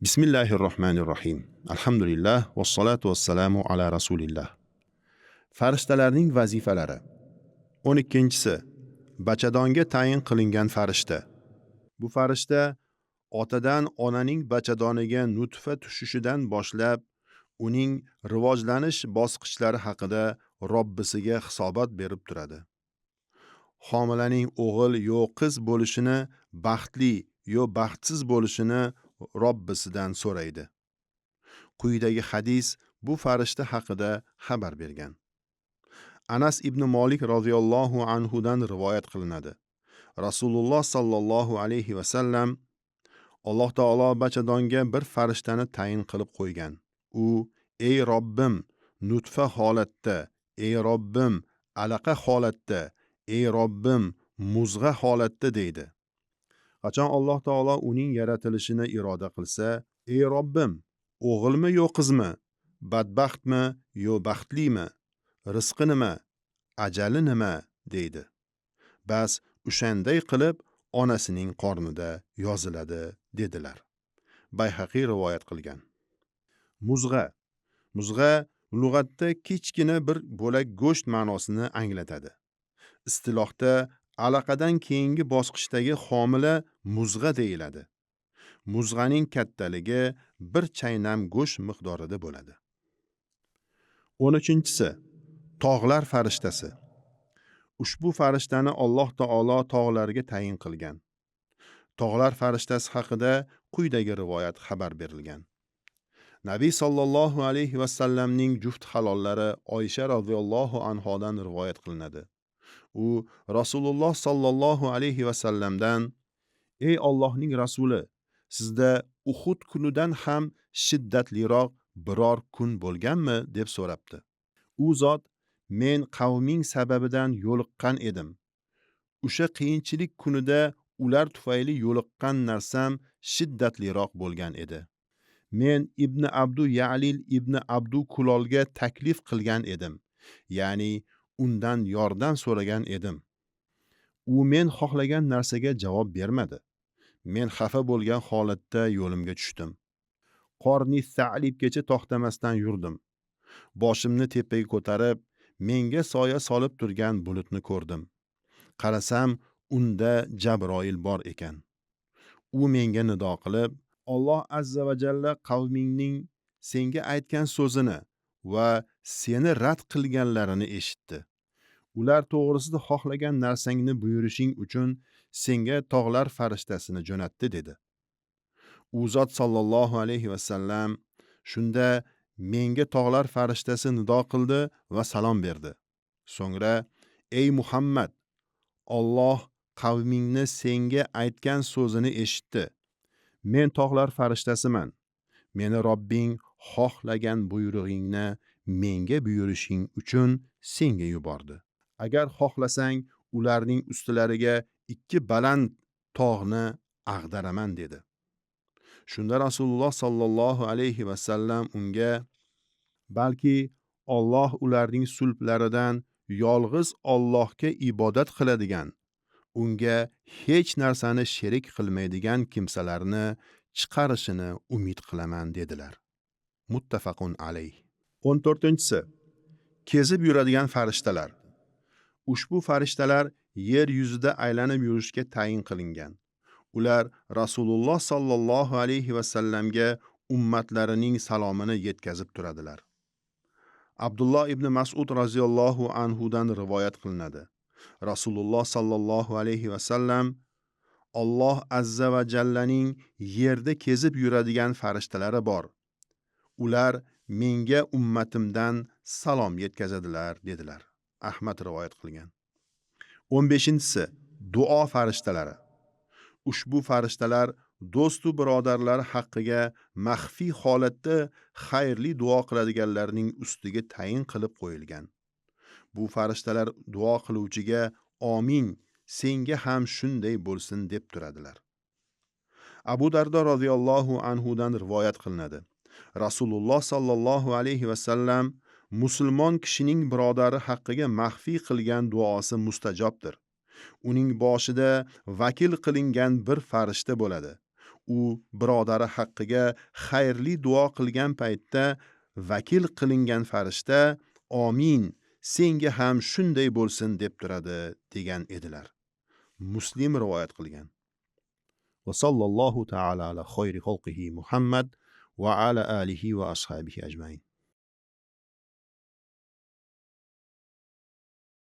Bismillahirrohmanirrohim. Alhamdulillah vassalotu vassalamu ala rasulillah. Farishtalarning vazifalari. 12-si bachadonga tayin qilingan farishta. Bu farishta otadan onaning bachadoniga nutfa tushishidan boshlab uning rivojlanish bosqichlari haqida Robbisiga hisobot berib turadi. Homilaning o'g'il yo qiz bo'lishini, baxtli yo baxtsiz bo'lishini Robbisidan so'raydi. Quyidagi hadis bu farishta haqida xabar bergan. Anas ibn Molik roziyallohu anhu dan rivoyat qilinadi. Rasululloh sallallohu alayhi va sallam Alloh taolo bachadonga bir farishtani tayin qilib qo'ygan. U: "Ey Robbim, nutfa holatda, ey Robbim, alaqa holatda, ey Robbim, muzg'a holatda" deydi. Qachon Alloh taolo uning yaratilishini iroda qilsa, "Ey Robbim, o'g'ilmi yo qizmi, badbaxtmi yo baxtlimi, rizqi nima, ajali nima?" deydi. Bas o'shanday qilib onasining qornida yoziladi dedilar. Bayhaqiy rivoyat qilgan. Muzg'a. Muzg'a lug'atda kichkina bir bo'lak go'sht ma'nosini anglatadi. Istilohda alaqadan keyingi bosqichdagi homila muzg'a deyiladi. Muzg'aning kattaligi bir chaynam go'sht miqdorida bo'ladi. 13-si tog'lar farishtasi. Ushbu farishtani Alloh taolo tog'larga tayin qilgan. Tog'lar farishtasi haqida quyidagi rivoyat xabar berilgan. Nabiy sallallohu alayhi va sallamning juft halollari Oysha roziyallohu anhodan rivoyat qilinadi. U Rasululloh sallallohu alayhi va sallamdan: "Ey Allohning rasuli, sizda Uhud kunidan ham shiddatliroq biror kun bo'lganmi?" deb so'rabdi. U zot: "Men qavming sababidan yo'liqqan edim. O'sha qiyinchilik kunida ular tufayli yo'liqqan narsam shiddatliroq bo'lgan edi. Men Ibn Abdu Ya'lil ibn Abdu Kulolga taklif qilgan edim, ya'ni undan yordam so'ragan edim. U men xohlagan narsaga javob bermadi. Men xafa bo'lgan holatda yo'limga tushdim. Qorni Sa'libgacha to'xtamasdan yurdim. Boshimni tepaga ko'tarib, menga soya solib turgan bulutni ko'rdim. Qarasam, unda Jabroil bor ekan. U menga nido qilib, Alloh azza va jalla qavmingning senga aytgan so'zini va seni rad qilganlarini eshitdi. Ular to'g'risida xohlagan narsangni buyurishing uchun senga tog'lar farishtasini jo'natdi" dedi. U zot sallallohu alayhi va sallam shunda menga tog'lar farishtasi nido qildi va salom berdi. So'ngra: "Ey Muhammad, Alloh qavmingni senga aytgan so'zini eshitdi. Men tog'lar farishtasiman. Meni Robbing xohlagan buyrug'ingni menga buyurishing uchun senga yubordi. Agar xohlasang, ularning ustilariga 2 baland tog'ni ag'daraman" dedi. Shunda Rasululloh sallallohu alayhi va sallam unga: "Balki Alloh ularning sulblaridan yolg'iz Allohga ibodat qiladigan, unga hech narsani sherik qilmaydigan kimsalarni chiqarishini umid qilaman" dedilar. Muttafaqun alayh. 14-si kezib yuradigan farishtalar. Ushbu farishtalar yer yuzida aylanib yurishga tayin qilingan. Ular Rasululloh sallallohu alayhi va sallamga ummatlarining salomini yetkazib turadilar. Abdulloh ibn Mas'ud roziyallohu anhu dan rivoyat qilinadi. Rasululloh sallallohu alayhi va sallam: "Alloh azza va jallaning yerda kezib yuradigan farishtalari bor. Ular menga ummatimdan salom yetkazadilar" dedilar. Ahmad rivoyat qilgan. 15-si duo farishtalari. Ushbu farishtalar do'st va birodarlar haqqiga maxfiy holatda xayrli duo qiladiganlarning ustiga tayin qilib qo'yilgan. Bu farishtalar duo qiluvchiga "Omin, senga ham shunday bo'lsin" deb turadilar. Abu Dardo roziyallohu anhu dan rivoyat qilinadi. Rasululloh sallallohu alayhi va sallam: "Musulmon kishining birodari haqqiga maxfiy qilgan duosi mustajobdir. Uning boshida vakil qilingan bir farishta bo'ladi. U birodari haqqiga xayrli duo qilgan paytda vakil qilingan farishta "Omin, senga ham shunday bo'lsin" deb turadi degan edilar. Muslim rivoyat qilgan. Va sallallohu taala ala xayri xalqihi Muhammad va ala alihi va ashabihi ajmain.